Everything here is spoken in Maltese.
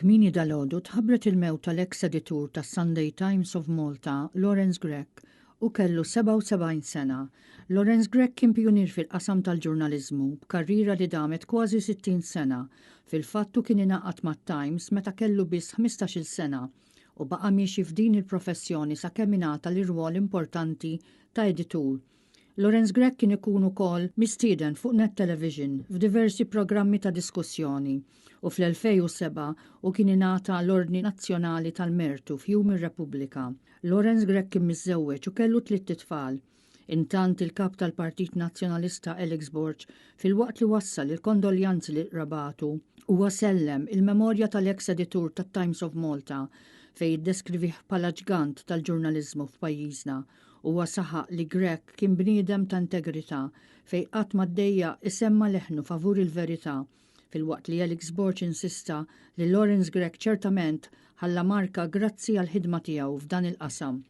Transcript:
Kmieni dalgħodu tħabbret il-mewt tal-eks editur tas-Sunday Times of Malta, Lawrence Grech. Hu kellu 77 sena. Lawrence Grech kien pijunier fil-qasam tal-ġurnaliżmu, b'karriera li damet kważi 60 sena. Fil-fatt hu kien ingħaqad mat-Times meta kellu biss 15-il sena u baqa' miexi f'din il-professjoni sakemm ingħata l-irwol importanti ta' editur. Lawrence Grech kien ikun ukoll mistieden fuq Net Television f'diversi programmi ta' diskussjoni u fl-2007 hu kien ingħata l-Ordni Nazzjonali tal-Mertu f'Jum ir-Repubblika. Lawrence Grech kien miżżewweġ u kellu tlitt itfal. Intant il-Kap tal-Partit Nazzjonalista Alex Borg filwaqt li wassal il-kondoljanzi lil qrabatu, huwa sellem il-memorja tal-eks editur tat-Times of Malta fejn iddeskrivih bħala ġgant tal-ġurnaliżmu f'pajjiżna. Huwa saħaq li Grech kien bniedem ta' integrità fejn qatt ma ddejjaq isemma' leħnu favur il-verità, filwaqt li Alex Borg insista li Lawrence Grech ċertament ħalla marka grazzi għall-ħidma tiegħu f'dan il-qasam.